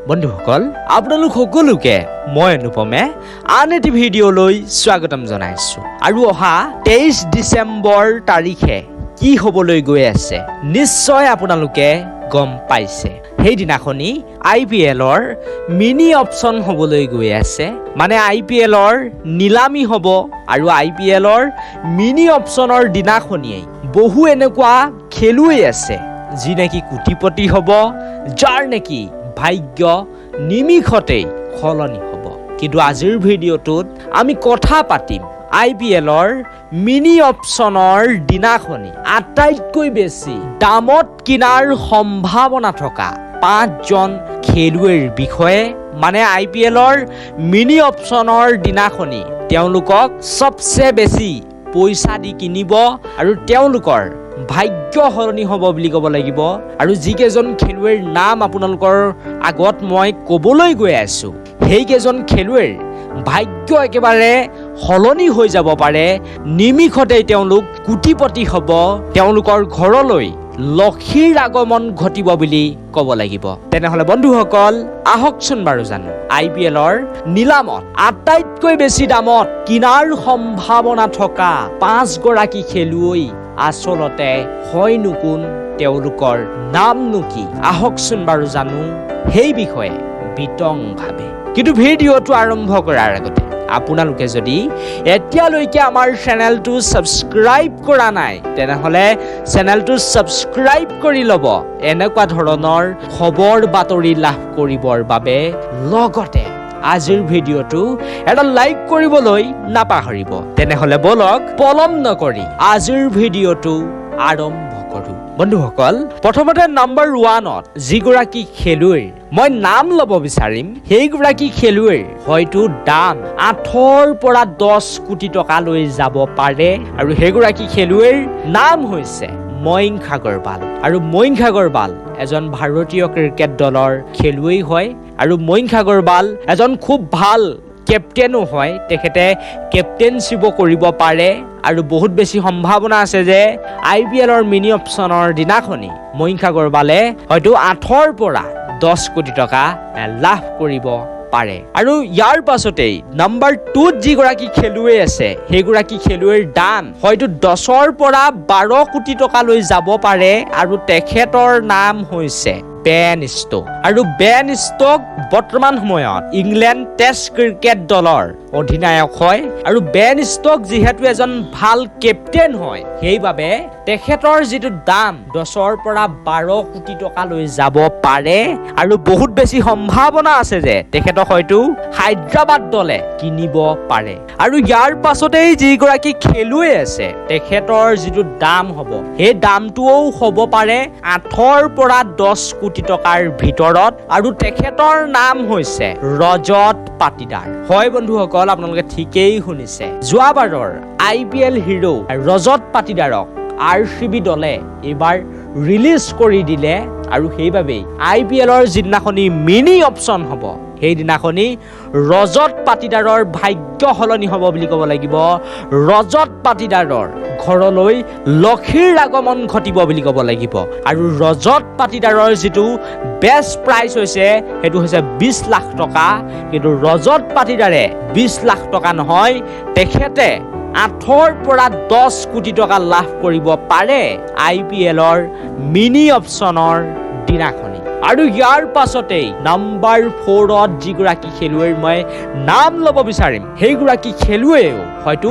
বন্ধুসকল, আপোনালোক সকলোকে মই অনুপমে আন এটি ভিডিঅ'লৈ স্বাগতম জনাইছোঁ। আৰু অহা 23 ডিচেম্বৰ তাৰিখে কি হ'বলৈ গৈ আছে, নিশ্চয় আপোনালোকে গম পাইছে। সেইদিনাখনি আই পি এলৰ মিনি অকশ্যন হ'বলৈ গৈ আছে, মানে আই পি এলৰ নিলামী হ'ব। আৰু আই পি এলৰ মিনি অকশ্যনৰ দিনাখনিয়েই বহু এনেকুৱা খেলুৱৈ আছে, যি নেকি কোটিপতি হ'ব, যাৰ নেকি ভাগ্য নিমিষতেই সলনি হ'ব। কিন্তু আজিৰ ভিডিঅ'টোত আমি কথা পাতিম আই পি এলৰ মিনি অকশ্যনৰ দিনাখনি আটাইতকৈ বেছি দামত কিনাৰ সম্ভাৱনা থকা পাঁচজন খেলুৱৈৰ বিষয়ে। মানে আই পি এলৰ মিনি অকশ্যনৰ দিনাখনি তেওঁলোকক চবচে বেছি পইচা দি কিনিব আৰু তেওঁলোকৰ ভাগ্য সলনি হ'ব বুলি ক'ব লাগিব। আৰু যিকেইজন খেলুৱৈৰ নাম আপোনালোকৰ আগত মই ক'বলৈ গৈ আছোঁ, সেইকেইজন খেলুৱৈৰ ভাগ্য একেবাৰে সলনি হৈ যাব পাৰে। নিমিষতেই তেওঁলোক কোটিপতি হ'ব, তেওঁলোকৰ ঘৰলৈ লক্ষীৰ আগমন ঘটিব বুলি ক'ব লাগিব। তেনেহ'লে বন্ধুসকল, আহকচোন বাৰু জানো আই পি এলৰ নিলামত আটাইতকৈ বেছি দামত কিনাৰ সম্ভাৱনা থকা পাঁচগৰাকী খেলুৱৈ আচলতে হয়নো কোন, তেওঁলোকৰ নামনো কি? আহকচোন বাৰু জানো সেই বিষয়ে বিতংভাৱে। কিন্তু ভিডিঅ'টো আৰম্ভ কৰাৰ আগতে আপোনালোকে যদি এতিয়ালৈকে আমাৰ চেনেলটো ছাবস্ক্ৰাইব কৰা নাই, তেনেহ'লে চেনেলটো ছাবস্ক্ৰাইব কৰি ল'ব এনেকুৱা ধৰণৰ খবৰ বাতৰি লাভ কৰিবৰ বাবে। লগতে আজিৰ ভিডিঅ'টো এটা লাইক কৰিবলৈ নাপাহৰিব। তেনেহ'লে ব'লক, পলম নকৰি আজিৰ ভিডিঅ'টো আৰম্ভ কৰোঁ। বন্ধুসকল, প্ৰথমতে নাম্বাৰ ওৱানত যিগৰাকী খেলুৱৈৰ মই নাম ল'ব বিচাৰিম, সেইগৰাকী খেলুৱৈৰ হয়তো দাম 8ৰ পৰা 10 কোটি টকালৈ যাব পাৰে আৰু সেইগৰাকী খেলুৱৈৰ নাম হৈছে ময়ংক আগৰৱাল। আৰু ময়ংক আগৰৱাল এজন ভাৰতীয় ক্ৰিকেট দলৰ খেলুৱৈ হয় আৰু ময়ংক আগৰৱাল এজন খুব ভাল কেপ্টেইনো হয়। তেখেতে কেপ্টেইনশ্বিপো কৰিব পাৰে আৰু বহুত বেছি সম্ভাৱনা আছে যে আই পি এলৰ মিনি অকশ্যনৰ দিনাখনি ময়ংক আগৰৱালে হয়তো 8ৰ পৰা 10 কোটি টকা লাভ কৰিব পাৰে। আৰু ইয়াৰ পাছতেই নাম্বাৰ টুত যিগৰাকী খেলুৱৈ আছে, সেইগৰাকী খেলুৱৈৰ দাম হয়তো 10ৰ পৰা 12 কোটি টকালৈ যাব পাৰে আৰু তেখেতৰ নাম হৈছে বেন ষ্টক। আৰু বেন ষ্টক বৰ্তমান সময়ত ইংলেণ্ড টেষ্ট ক্ৰিকেট দলৰ অধিনায়ক হয়। আৰু বেন ষ্টক যিহেতু এজন ভাল কেপ্টেইন হয়, সেইবাবে তেখেতৰ যিটো দাম 10ৰ পৰা 12 কোটি টকালৈ যাব পাৰে আৰু বহুত বেছি সম্ভাৱনা আছে যে তেখেতক হয়তো হায়দৰাবাদ দলে কিনিব পাৰে। আৰু ইয়াৰ পাছতেই যিগৰাকী খেলুৱৈ আছে, তেখেতৰ যিটো দাম হ'ব, সেই দামটোও হ'ব পাৰে 8ৰ পৰা 10 কোটি টকাৰ ভিতৰত আৰু তেখেতৰ নাম হৈছে ৰজত পাটিদাৰ। হয় বন্ধুসকল, আপোনালোকে ঠিকেই শুনিছে। যোৱাবাৰৰ আই পি এল হিৰো ৰজত পাটিদাৰক আৰ চি বি দলে এইবাৰ ৰিলিজ কৰি দিলে আৰু সেইবাবেই আই পি এলৰ যিদিনাখনি মিনি অকশ্যন হ'ব, সেইদিনাখনি ৰজত পাটিদাৰৰ ভাগ্য সলনি হ'ব বুলি ক'ব লাগিব। ৰজত পাটিদাৰৰ ঘৰলৈ লক্ষীৰ আগমন ঘটিব বুলি ক'ব লাগিব। আৰু ৰজত পাটিদাৰৰ যিটো বেষ্ট প্ৰাইচ হৈছে, সেইটো হৈছে 20 লাখ টকা। কিন্তু ৰজত পাটিদাৰে 20 লাখ টকা নহয়, তেখেতে 8ৰ পৰা 10 কোটি টকা লাভ কৰিব পাৰে আই পি এলৰ মিনি অকশ্যনৰ দিনাখনি। আৰু ইয়াৰ পাছতেই নাম্বাৰ ফ'ৰত যিগৰাকী খেলুৱৈৰ মই নাম ল'ব বিচাৰিম, সেইগৰাকী খেলুৱৈয়েও হয়তো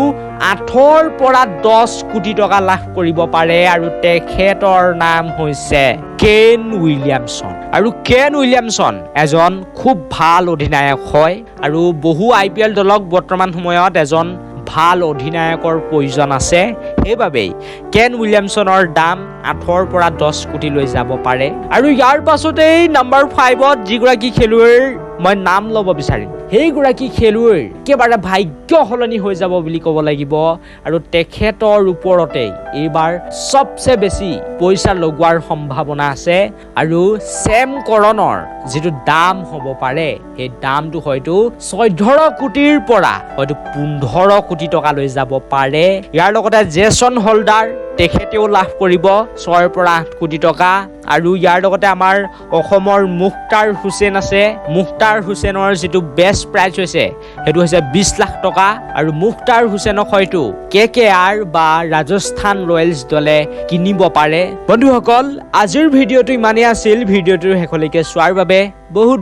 8ৰ পৰা 10 কোটি টকা লাভ কৰিব পাৰে আৰু তেখেতৰ নাম হৈছে কেন উইলিয়ামছন। আৰু কেন উইলিয়ামছন এজন খুব ভাল অধিনায়ক হয় আৰু বহু আই পি এল দলক বৰ্তমান সময়ত এজন ভাল অধিনায়কৰ প্ৰয়োজন আছে। সেইবাবেই কেন উইলিয়ামছনৰ দাম 8ৰ পৰা 10 কোটিলৈ যাব পাৰে। আৰু ইয়াৰ পাছতেই নাম্বাৰ ফাইভত যিগৰাকী খেলুৱৈৰ মই নাম ল'ব বিচাৰিম, সেইগৰাকী খেলুৱৈৰ একেবাৰে ভাগ্য সলনি হৈ যাব বুলি ক'ব লাগিব আৰু তেখেতৰ ওপৰতেই এইবাৰ চবচে বেছি পইচা লগোৱাৰ সম্ভাৱনা আছে। আৰু চেম কৰণৰ যিটো দাম হ'ব পাৰে, সেই দামটো হয়তো 14 কোটিৰ পৰা হয়তো 15 কোটি টকালৈ যাব পাৰে। ইয়াৰ লগতে জেছন হোল্ডাৰ, তেখেতেও লাভ কৰিব 6ৰ পৰা 8 কোটি টকা। আৰু ইয়াৰ লগতে আমাৰ অসমৰ মুখতাৰ হুছেইন আছে। মুখতাৰ হুছেইনৰ যিটো বেষ্ট প্ৰাইচ হৈছে, সেইটো হৈছে 20 লাখ টকা। আৰু মুখতাৰ হুছেইনক হয়তো কেকেআৰ বা ৰাজস্থান ৰয়েলছ দলে কিনিব পাৰে। বন্ধুসকল, আজিৰ ভিডিঅ'টো ইমানেই আছিল। ভিডিঅ'টোৰ শেষলৈকে চোৱাৰ বাবে বহুত